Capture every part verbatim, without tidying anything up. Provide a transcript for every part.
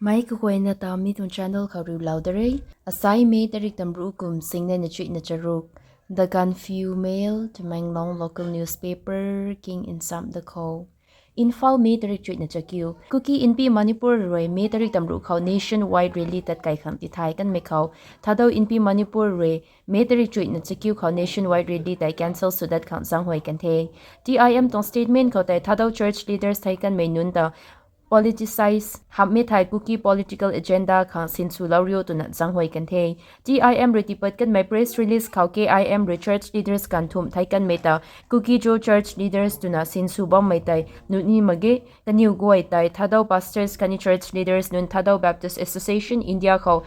Mei kaguayna ta mi tuang channel khou riulou da re. Asai May tarik tamruh kum singnei na chuihna charuk. The Gaanphiu Mail, Tamenglong local newspaper, king nsam da khou. Imphal, May tarik chuihna chakiu. Kuki Inpi Manipur rui May tarik tamruh khou nationwide rally tatkai khang tithay kanmei khou, Thadou Inpi Manipur rui May tarik chuihna chakiu khou nationwide rally tei cancel sw dat khang zaenghuay kan the. T I M tuang statement khou tei Thadou church leaders thei kanmei nunc ta politicize hamhmei thei Kuki political agenda khang sinswlou riu twna zaenghuay kan the. T I M rui tiipat kanmei press release khou K I M rui church leaders ganv thumh thei kanmei ta Kuki-Zo church leaders twna sinsw bammei tei nuh ni mak ge. Kaniw guay tei Thadou pastors khatni church leaders nunc Thadou Baptist Association India khou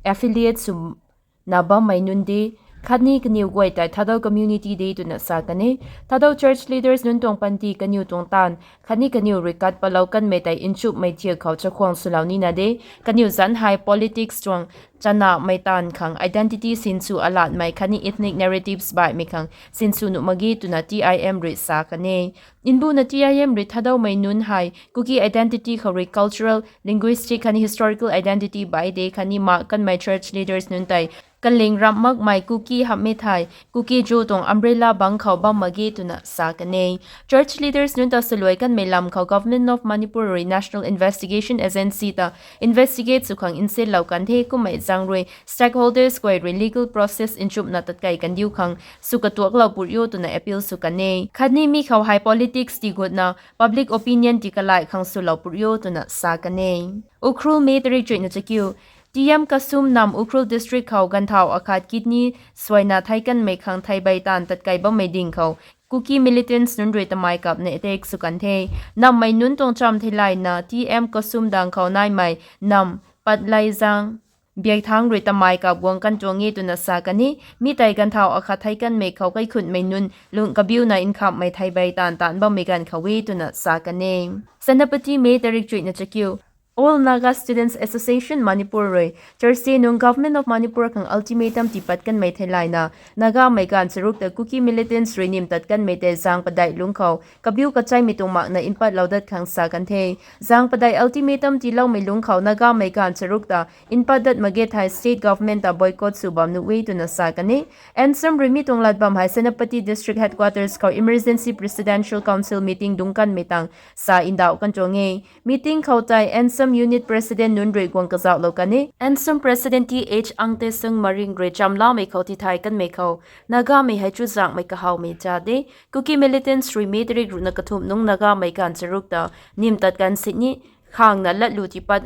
affiliate swna bammei nunc de, khatni kaniw guay tei Thadou community de twna sa kan e. Thadou church leaders nunc tuang panty, kaniw tuang taanv khatni kaniw rui kat patlou kanmei tei nchumhmei thiak khou chakhwang swlou nina de. Kaniw zanc hei politics tuang chanamei taanv khang identity sinsw alatmei khatni ethnic narratives baihmei khang sinsw nuh mak ge twna T I M rui sa kan e. Mbuna T I M rui Thadoumei nunc hei Kuki identity khou rui cultural, linguistic khatni historical identity baih de khatni mak kanmei church leaders nunc tei kaling ramh makmei Kuki hamhmei thei Kuki-Zo tuang umbrella bang khou bam mak ge twna sa kan e. Church leaders nunc ta saluai kanmei lam khou Government of Manipur rui National Investigation Agency ta investigate sw khang nsinlou kan the. Kummei zaeng rui stakeholders guay rui legal process nchumhna tatkai kandiu khang sw katuaklou put rio twna appeal sw kan e. Khatni mi khou hei politics tigutna public opinion ti kalai khang swlou put rio twna sa kan e. Ukhrul, May tarik chuihna chakiu. T M Kasum nam Ukhrul district khou ganthau akhat kidney suaina thei kanmei khang theibei taanv tatkai bammei ding khou Kuki militants nunc rui tamei kapna attack sw kan the. Nammei nunc tuang chamv theilayna T M Kasum dang khou naimei nam Patleizang Biakthang rui tamei kap guang kan tuang e twna sa kan e. Mi tei ganthau akhat thei kanmei khou kaikhunhmei nunc lungh kabiuna nkhamhmei theibei taanv taanc bammei ganv khou e twna sa kan e. Senapati, May tarik chuihna chakiu. All Naga Students Association Manipur rui Thursday nung Government of Manipur khang ultimatum tiipat kanmei theilayna Nagamei ganv charuk ta Kuki militants rui nim tat kanmei tei zaeng padeih lungc khou kabiu kacheimei tuang makna mpatlou dat khang sa kan the. Zaeng padeih ultimatum tiiloumei lungc khou Nagamei ganv charuk ta mpat dat mak ge thei state government ta boycott sw bam nuh e twna sa kan e. Ansam rui mi tuang lat bam hei Senapati District Headquarters khou Emergency Presidential Council meeting dungc kanmei tang sa ndauh kan tuang e. Meeting khou tei Ansam Unit President nunc rui guang kazauhlou kan e. Ansam President Th Angtesung Maring rui chamlamei khou tithay kanmei khou Nagamei hei chuzaenghmei kahawmei ta de. Kuki militants rui May tarik ruhna kathumh nung Nagamei ganv charuk ta nim tat kan sini khangna latlu tiipat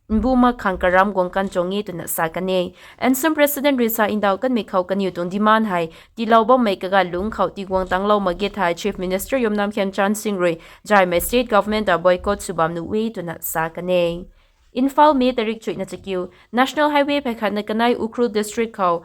mbu mak khang karam guang kan tuang e twna sa kan e. Ansam President rui sa ndauh kanmei khou kaniw tuang demand hei tiilou bammei kaganv lungc khou tiguang tanglou mak ge thei Chief Minister Yumnam Khemchand Singh rui zaymei state government ta boycott sw bam nuh e twna sa kan e. Imphal, May tarik chuihna chakiu. National Highway phay khatna kanei Ukhrul District khou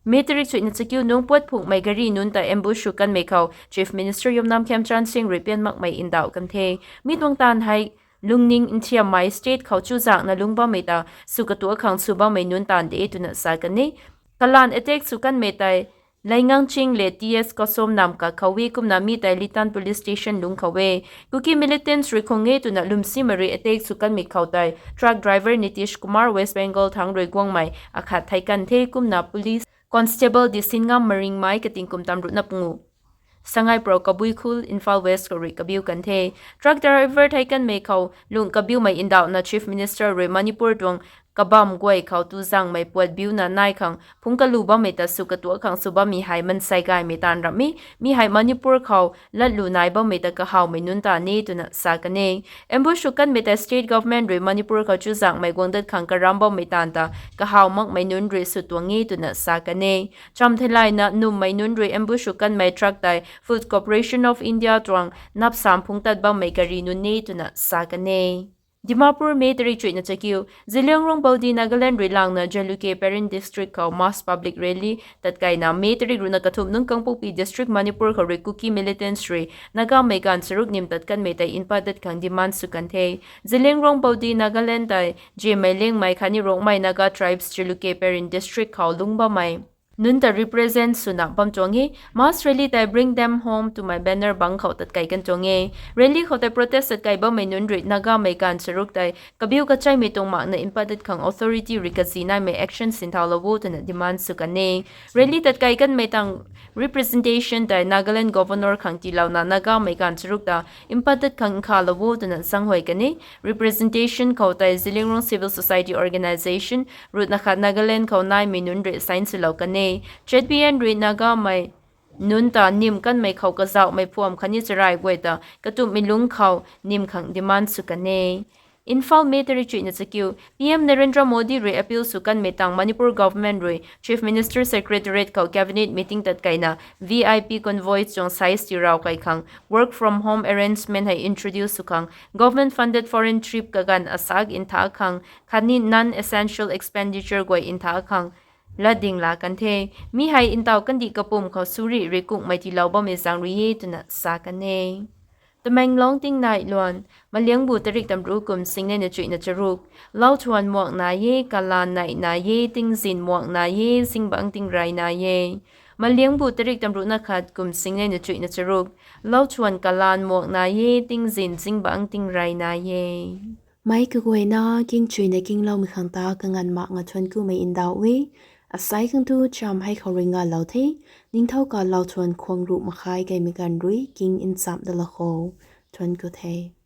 May tarik chuihna chakiu nung puat phunghmei gari nunc ta ambush sw kanmei khou Chief Minister Yumnam Khemchand Singh rui pian makmei ndauh kan the. Mi tuang taanv hei lungning nthiammei state khou chuzaenghna lungc bammei ta sw katuak khang sw bammei nunc taanv de twna sa kan e. Kalan attack sw kanmei tei Leingangching le T S Kasom nam kakhou e kumna mi tei Litan Police Station lungc khou e. Kuki militants rui khung e twna lwmsimei rui attack sw kanmei khou tei truck driver Nitish Kumar West Bengal thangc rui guangmei akhat thei kan the kumna police constable Disinngam Maringmei kating kum tamruhna pungu Sangai Pro Kabui Khul, Imphal West khou rui kabiu kan the. Truck driver thei kanmei khou lungh kabiumei ndauhna Chief Minister rui Manipur tuang kabam guay khou tu zaengmei puat biuna nai khang phungc kalu bammei ta sw katuak khang sw bammei hei mansei gaymei taanv ramh e. Mi hei Manipur khou latlu nai bammei ta kahawmei nunc ta ni twna sa kan e. Ambush sw kanmei ta state government rui Manipur khou chuzaenghmei guang dat khang karam bammei taanv ta kahaw makmei nunc rui sw tuang e twna sa kan e. Chamv theilayna nummei nunc rui ambush sw kanmei truck tei Food Corporation of India tuang napsam phungc tat bammei gari nunc e twna sa kan e. Dimapur, May tarik chuihna chakiu. Zeliangrong Baudi Nagaland rui langna Jalukie Peren District khou mass public rally tatkaina May tarik ruhna kathumh nung Kangpokpi District Manipur khou rui Kuki militants rui Nagamei ganv charuk nim tat kanmei tei mpat dat khang demand sw kan the. Zeliangrong Baudi Nagaland tei Zemei, Liangmei khatni Rongmei Naga tribes Jalukie Peren District khou lungc bammei nunc ta represent swna bam tuang e. Mass rally tei Bring Them Home twmei banner bangc khou tatkei kan tuang e. Rally khou tei protest tatkei bammei nunc rui Nagamei gaanv charuk tei kabiu kacheimei tuang makna mpat dat khang authority rui kazi naimei action sinthau lou o twna demand sw kan e. Rally tatkei kanmei tang representation tei Nagaland Governor khang tiilouna Nagamei gaanv charuk ta mpat dat khang nkhavlou o twna zaenghuay kan e. Representation khou tei Zeliangrong Civil Society Organisation ruhna khat Nagaland khou naimei nunc rui sign swlou kan e. ZBN rui Nagamei nunc ta nim kanmei khou kazauhmei phuam khatni charai guay ta katumhmei lungc khou nim khang demand sw kan e. Imphal, May tarik chuihna chakiu. PM Narendra Modi rui appeal sw kanmei tang Manipur government rui Chief Minister Secretariat khou cabinet meeting tatkeina VIP convoy tuang size tiirau kai khang work from home arrangement hei introduce sw khang, government funded foreign trip kaganv asak ntha khang khatni non-essential expenditure guay ntha khang latding la kan the. Mi hei ntaw kandih kapwm khou suri rui kungmei tiilou bammei zaeng rui e twna sa kan e. Tamenglong tingnai luan. Maliangbu tarik tamru kum singnei na chuihna charuk. Lauthuan muak nai e, kalan neih nai e, tingzin muak nai e, zingbangc tingrey nai e. Maliangbu tarik tamruhna khat kum singnei na chuihna charuk. Lauthuan kalan muak nai e, tingzin zingbangc tingrey nai e. Meic kaguayna kingchuina kingloumei khang ta kanganv mak nga thuanc kumei ndauh e. Asei khang tu cham hei khou rui ngalou the. Ningthau ka lauthuan khwang ruh makhai kaimei ganv rui king nchamh dalou kho. Thuanc ku the.